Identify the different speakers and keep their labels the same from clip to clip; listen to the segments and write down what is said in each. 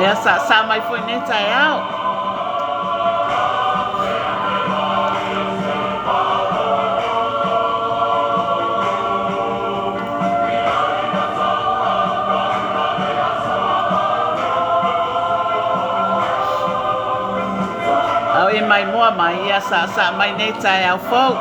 Speaker 1: Ia saasaa mai foi nei taeao. Samoa ma ia saasaa mai nei taeao fou.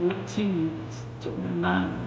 Speaker 1: 14 to 9.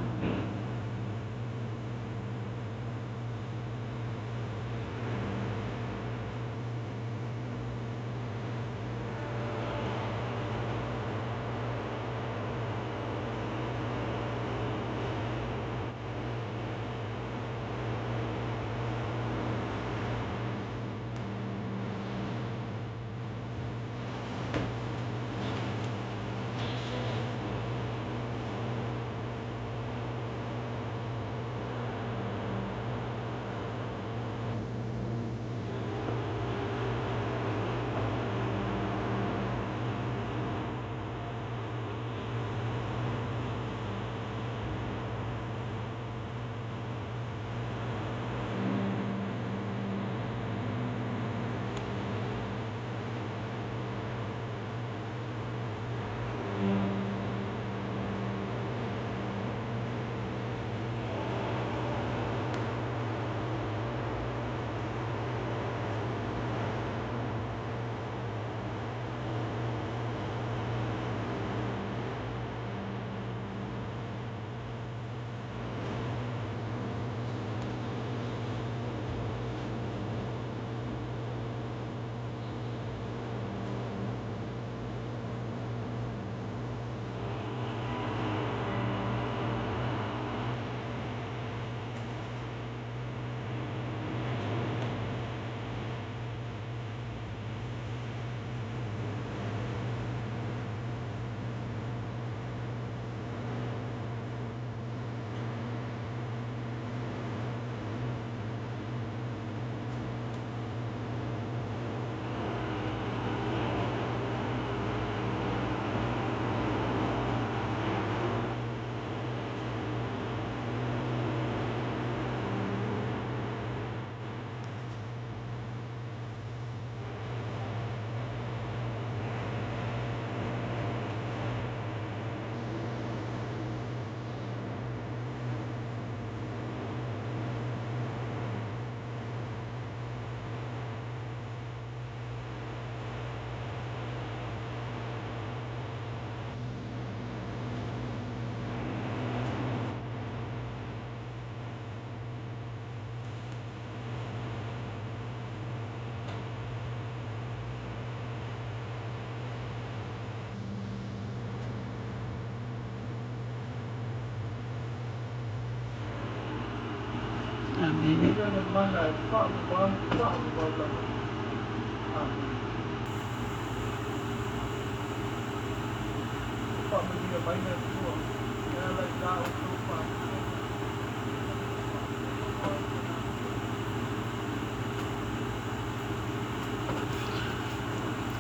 Speaker 1: Amene.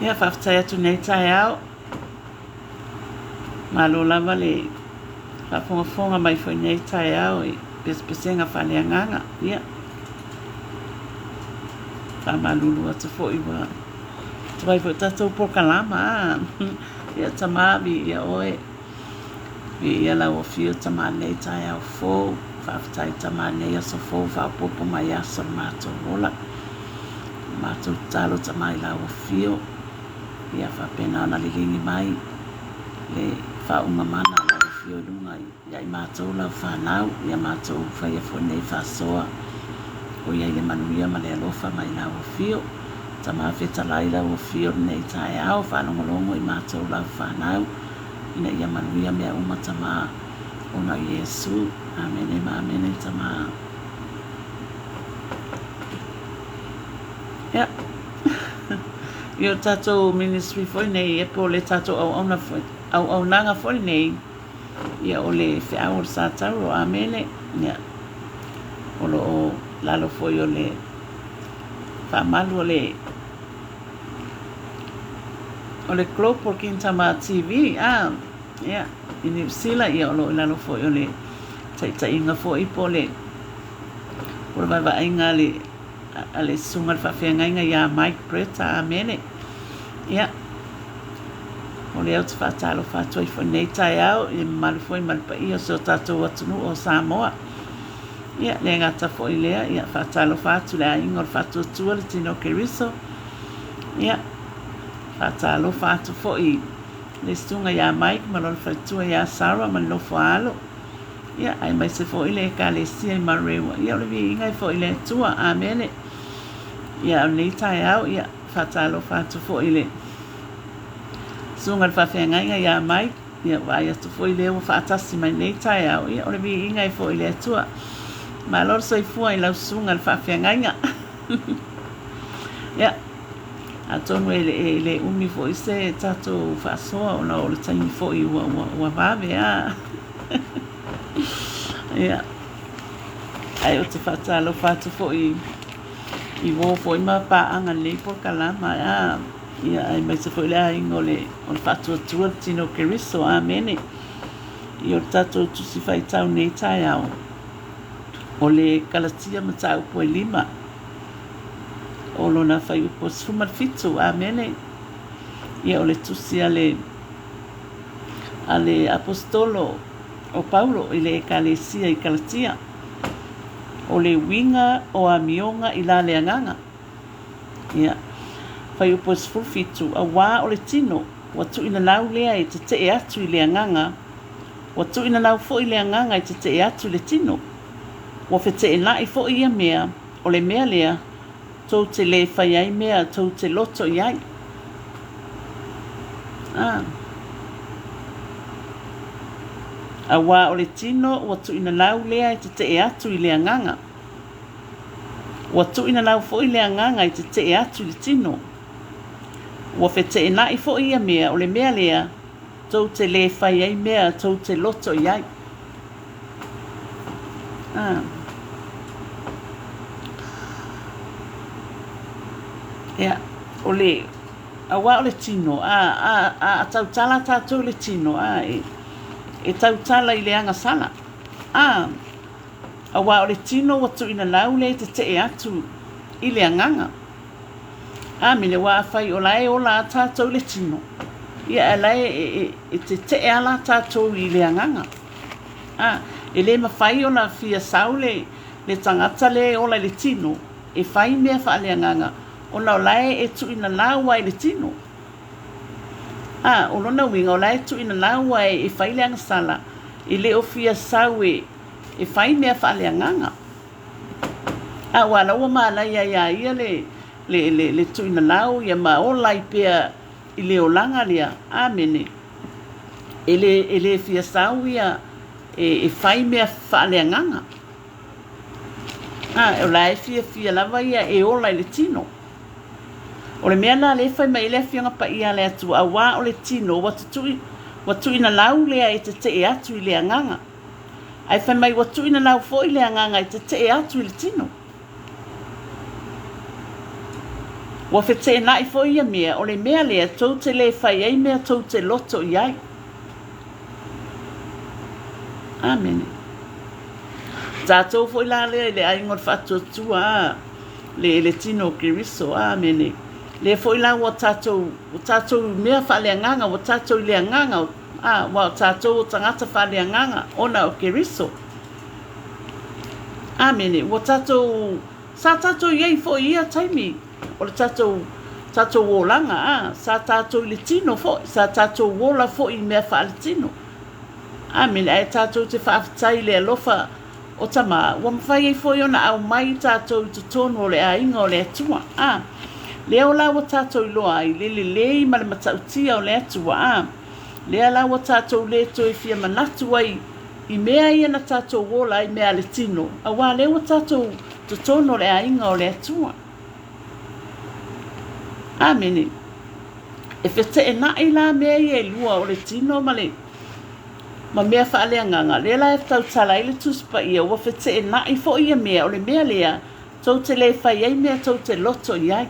Speaker 1: Ia, faafetai atu nei taeao. Malo lava le faafogafoga mai foi nei taeao i pesepesega faaleagaga. Ia, faamalulu atu foi ua tuai foi tatou polokalama. A. Ia, tama, viia oe. Viia lau afio tama nei taeao fou. Faafetai tama nei aso fou faaopoopo mai aso o le matou ola. Matou tatalo tama i lau afio. Ia faapena ona liligi mai le faauuga mana a lau afio i luga ia i matou lau fanau, ia matou faia foi nei faasoa o i ai le manuia ma le alofa mai lau afio. Tama fetalai lau afio lenei taeao, faalogologo i matou lau fanau ina ia manuia mea uma tama ona o Iesu. Amene ma amene tama. Ia. I o tatou ministry foi nei, ia po o le tatou auauna foi, auaunaga foi nei, ia o le feau o le Satauro, amene. Ia, o lo o lalo foi o le faamalu o le o le Global Kingdom TV, a, ia, i Niu Sila, ia o lo o i lalo foi o le taitaiga foi po o le po o le vaevaaiga a le a le Susuga i le Faafeagaiga ia Mike Bretta. Amene. Ia, o lea ou te faatalofa atu ai foi nei taeao i le mamalu foi ma le paia o si o tatou atunuu o Samoa. Ia, le gata foi lea, ia faatalofa atu le aiga o le Faatuatua, le Tino Keriso. Ia, faatalofa atu foi le Susuga ia Mike ma lona faletua ia Sarah ma le nofo a alo. Ia, aemaise foi le Ekalesia i Marewa. Ia, o le viiga e foi i le Atua. Amene. Ia, o lenei taeao, ia, faatalofa atu foi i le Susuga i le Faafeagaiga ia Mike. Ia, vaai atu foi lea ua faatasi mai lenei taeao. Ia, o le viiga e foi i le Atua. Malo le soifua i lau Susuga i le Faafeagaiga. Ia, atonu e le, e le umi foi se tatou faasoa ona o le taimi foi ua, ua, ua vave a. Ia, ae ou te faatalofa atu foi i uo foi ma paaga lenei polokalama, a, ia, aemaise foi le aiga o le, o le Faatuatua le Tino o Keriso. Amene. Ia, o le tatou Tusi Faitau nei taeao, o le Kalatia Mataupu e 5, o lona fuaiupu 17. Amene. Ia, o le tusi a le a le Aposetolo o Paulo i le Ekalesia i Kalatia, o le uiga o amioga i la le agaga. Ia, fuaiupu e 17, auā o le tino, ua tuuinalau lea e tetee atu i le agaga, ua tuuinalau foi le agaga e tetee atu i le tino. Ua feteenai foi ia mea, o le mea lea, tou te lē fai ai mea tou te loto i ai. A. Auā o le tino ua tuuinalau lea e tetee atu i le agaga. Ua tuuinalau foi le agaga e tetee atu i le tino. Ua feteenai foi ia mea, o le mea lea tou te lē fai ai mea tou te loto i ai. A. Ia, o le, auā o le tino, a, a, a, a tautala tātou i le tino, a, e, e tautala i le agasala. A, auā o le tino ua tuuinalau lea e tetee atu i le agaga. Amene, aua afai o la e ola a tātou i le tino, ia ae la e, e, e, e tetee a la tātou i le agaga. A, e le mafai ona fia sau le, le tagata lea e ola i le tino e fai mea faaleagaga ona o la e, e tuuinalau a i le tino. A, o lona uiga o la e tuuinalau a e, e fai le agasala, e le o fia sau e, e fai mea faaleagaga. A ua la ua manaia iā ia le, le, le, le tuuinalau ia ma ola ai pea i le olaga lea. Amene. E le, e le fia sau ia e, e fai mea faaleagaga. A, o la e fiafia lava ia e ola i le tino. O le mea la lea e fai mai ai le Afioga Paia a le Atua, auā o le tino ua tutui, ua tuuina lau lea e tetee atu i le agaga. Ae fai mai ua tuuina lau foi le agaga e tetee atu i le tino. Ua feteenai foi ia mea, o le mea lea tou te lē fai ai mea tou te loto i ai. Amene. Tatou foi la lea i le aiga o le faatuatua, a, le, le tino o Keriso. Amene. Lea foi la ua tatou, ua tatou i mea faaleagaga, ua tatou i le agaga, a, ua o tatou o tagata faaleagaga ona o Keriso. Amene. Ua tatou, sa tatou i ai foi i ia taimi o le tatou, tatou olaga, a, sa tatou i le tino foi, sa tatou ola foi i mea faaletino. Amene. Ae tatou te faafetai i le alofa o Tama, ua mafai ai foi ona aumai i tatou i totonu o le aiga o le Atua. A, lea la ua tatou iloa ai le lelei ma le matautia o le Atua. A, lea la ua tatou le toe fia manatu ai i mea ia na tatou ola ai mea a le tino, auā lea ua tatou totonu o le aiga o le Atua. Amene. E feteenai la mea ia e lua o le tino ma le ma mea faaleagaga, lea la e tautala ai le Tusi Paia, ua feteenai foi ia mea, o le mea lea tou te le fai ai mea tou te loto i ai.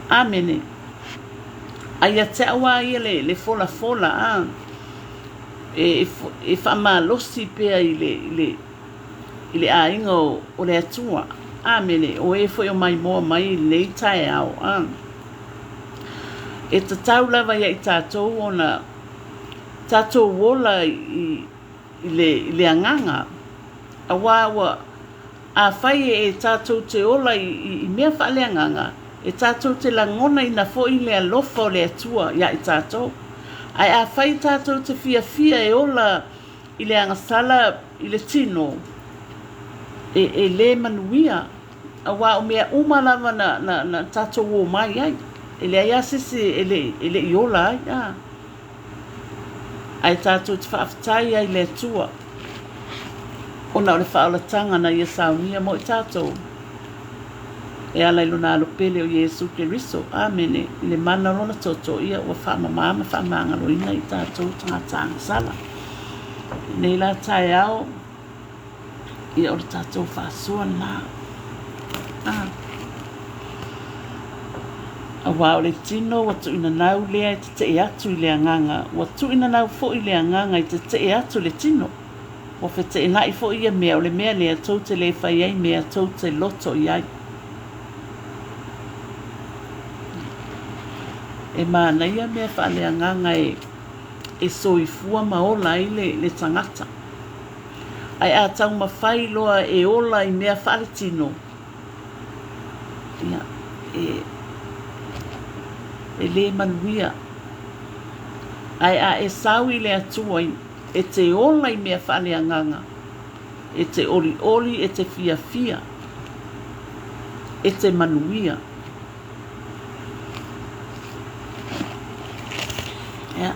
Speaker 1: Amene. A ia te au lava ia le, le folafola, a, e, e faamalosi pea i le, i le, i le aiga o, o le Atua. Amene. O e foi o maimoa mai i lenei taeao, a. E tatau lava ia i tatou ona tatou ola i, i le, i le agaga, auā ua, afai e tatou te ola i, i, i mea faaleagaga, e tatou te lagonaina foi le alofa o le Atua iā i tatou. Ae afai tatou te fiafia e ola i le agasala i le tino, e, e lē manuia, auā o mea uma lava na, na, na tatou ō mai ai, e leai lava se isi e le, e le i ola ai, a. Ae tatou te faafetai ai i le Atua ona o le faaolataga na Ia saunia mo i tatou e ala i Lona Alo pele o Iesu Keriso. Amene. I le mana o Lona toto, ia ua faamamā ma faamagaloina i tatou tagata agasala. I lenei la taeao, Ia o le tatou faasoa lena. A. Auā o le tino ua tuuinanau lea e tetee atu i le agaga, ua tuuinanau foi le agaga i tetee atu i le tino. Ua feteenai foi ia mea, o le mea lea tou te le fai ai mea tou te loto i ai. E manaia mea faaleagaga e, e soifua ma ola ai le, le tagata. Ae a taumafai loa e ola i mea faaletino, ia, e, e lē manuia. Ae a e sau i le Atua e te ola i mea faaleagaga, e te olioli, e te fiafia, e te manuia. Ia,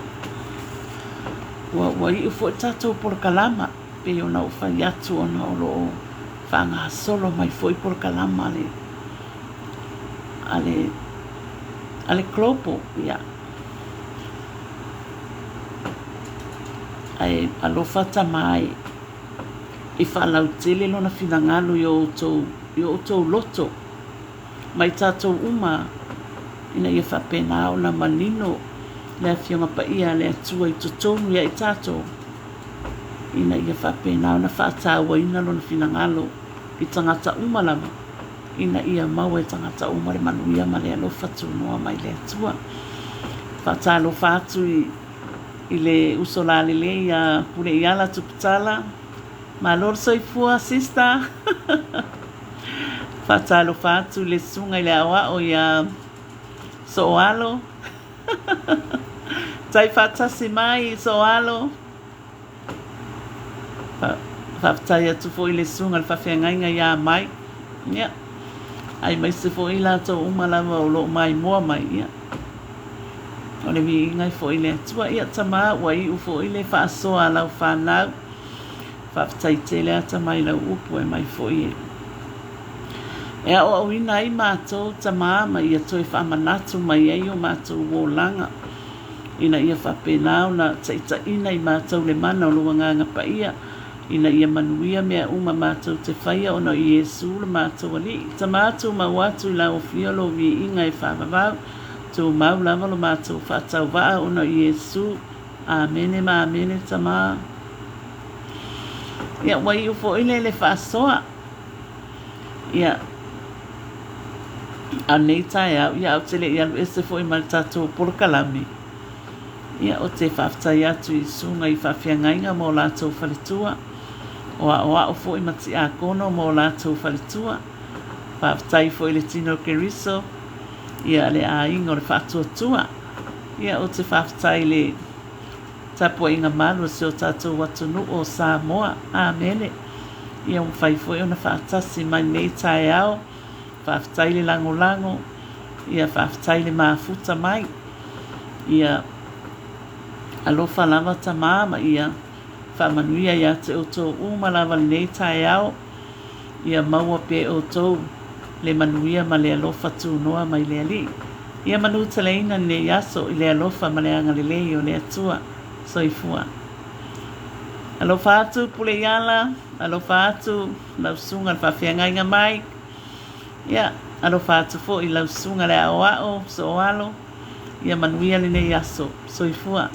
Speaker 1: ua, ua iu foi le tatou polokalama, pei ona ou fai atu ona o lo o faagasolo mai foi polokalama a le, a le, a le Global, ia. Ae alofa tama e, e faalautele lona finagalo i o outou, i o outou loto. Mai tatou uma ina ia faapena ona manino le Afioga Paia a le Atua i totonu ia i tatou, ina ia faapena ona faatauaina Lona finagalo i tagata uma lava, ina ia maua e tagata uma le manuia ma le alofa tunoa mai le Atua. Faatalofa atu i, i le uso lalelei ia Puleiala Tuputala, Malo le soifua sister. Faatalofa atu i le susuga i le aoao ia Sooalo. Tai faatasi mai Sooalo. Faafetai atu foi i le susuga i le faafeagaiga ia Mai. Ia. Aemaise foi i latou uma lava o lo o maimoa mai. Ia. O le viiga e foi i le Atua. Ia tama ua iu foi le faasoa a lau fanau. Faafetai tele a Tama i lau upu e mai foi e. E aoaoina ai matou tama ma ia toe faamanatu mai ai o matou olaga ina ia faapena ona taitaiina i matou le mana o lou Agaga Paia ina ia manuia mea uma matou te faia ona o Iesu lo matou Alii. Tama tumau atu i lau Afio lou viiga e faavavau, tumau lava lo matou faatauvaa ona o Iesu. Amene ma amene Tama. Ia ua iu foi le le faasoa. Ia, a o lenei taeao, ia ae ou te le i alu ese foi ma le tatou polokalame, ia ou te faafetai atu i susuga i faafeagaiga ma o latou faletua, o aoao foi ma tiakono ma o latou faletua. Faafetai foi i le tino o Keriso, ia le aiga o le faatuatua. Ia ou te faafetai i le tapuaiga malu a si o tatou atunuu o Samoa. Amene. Ia ua mafai foi ona faatasi mai lenei taeao. Faafetai le lagolago, ia faafetai le mafuta mai. Ia alofa lava Tama ma ia faamanuia ia te outou uma lava lenei taeao. Ia maua pea e outou le manuia ma le alofa tunoa mai le Alii. Ia manuteleina lenei aso i le alofa ma le agalelei o le Atua. Soifua. Alofa atu Puleiala, alofa atu lau susuga le faafeagaiga Mike, ia alofa atu foi lau susuga le aoao Sooalo, ia manuia lenei aso. Soifua.